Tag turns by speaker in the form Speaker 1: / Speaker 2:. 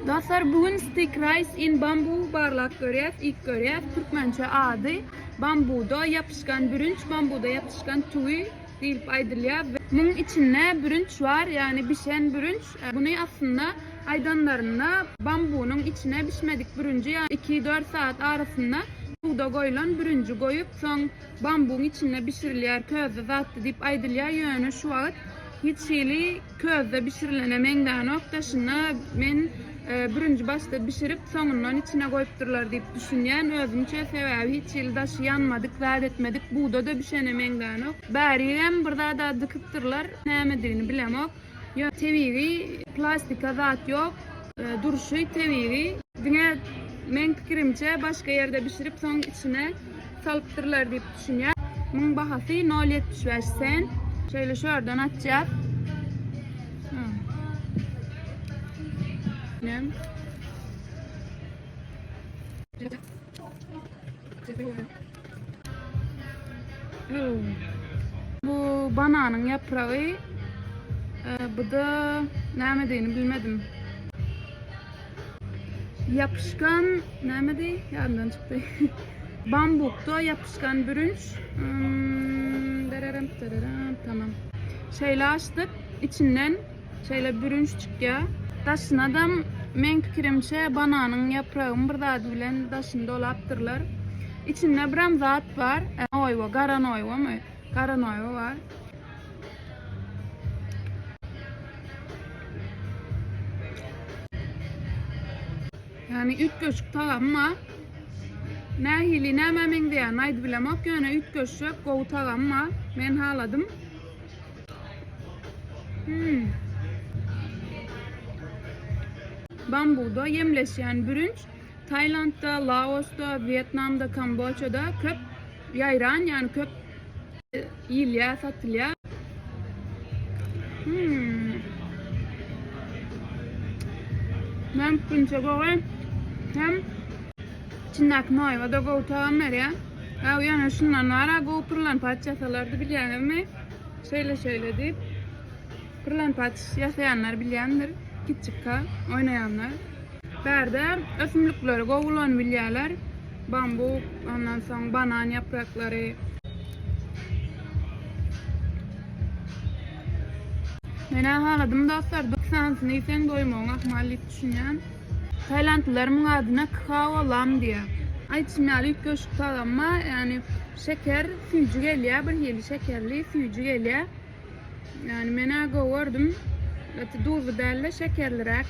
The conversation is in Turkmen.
Speaker 1: Dostlar bu gün stick rice in bamboo barlap görýäs, iýip görýäs. Türkmençe ady bambuda ýapyşgan bürünç, bambuda ýapyşgan tüwi diýlip aýdylýar. Muň içinde bürünç bar, ýagny bişen bürünç. Buny aslynda aýdanlarynda bambunyň içine bişmedik bürünji ýa iki-dört sagat arasynda suwda goýlan bürünji goýup, soň bambuň içinde bişirilýär közde zatdy diýip aýdylýar. Ýöne şu wagt hiç hili Közde bişirilene meňzänok daşynda men bürünji başda bişirip soňundan içine goýupdyrlar diýip düşünýän özümçe sebäbi hiç hili daşy ýanmadyk zat etmedik buda-da bişene meňzänok bärigem bir zada dykypdyrlar nämedigini bilemok ýöne tebigy plastika zat ýok durşy tebigy diňe meň pikirimçe başga ýerde bişirip soň içine Salypdyrlar diýip düşünýän. Muň bahasy nol 75 sent. Şeýle şu ýerden açýas. Bu bananyň ýapragy. Bu da nämedigini bilmedim. Ýapyşgan nämedi? Ýadymdan çykdy. Bambukda ýapyşgan bürünç. Dererem dererem tamam. Şeýle açdyk. Içinden şeýle bürünç çykýar. Daşynadam meň pikirimçe bananyň ýapragyny bir zady bilen daşyny dolapdyrlar. Içinde biram zat bar. Noýba, gara noýbamy? Gara noýba bar. Ýagny üýtgeşik tagamy bar. Nähili, nämä meňzeýänini aýdyp bilemok, ýöne üýtgeşjek gowy tagamy bar. Men haladym. Hmm. Bambuda ýemleşýän bürünç Tailandda, Laosda, Wýetnamda, Kamboçada köp ýaýran, ýagny köp iýilýär, satylýar. Hmm. Hem pirinçe gowy, hem içindäki noýba-da gowy tagam berýär. Ýa ýöne şundan bar-a gowy pyrlanpaç ýasalardy bilýäňizmi? Şeýle-şeýle diýip. Pyrlanpaç ýasaýanlar bilýändir, kiçjikka oýnaýanlar. Bärde ösümlikleri gowy ulanyp bilýärler. Bambuk, ondan soň banan ýapraklary. Men-ä haladym dostlar, bir sanysyny iýseň doýmagyň ahmal diýip düşünýän. Tailandlylar muň adyna khao lam diýýär. Aýdyşym ýaly üýtgeşik tagam bar, ýagny şeker süýji gelýär, bir hili şekerli süýji gelýär. Ýagny men-ä gowy gördüm. Gaty duzly däl-de şekerliräk.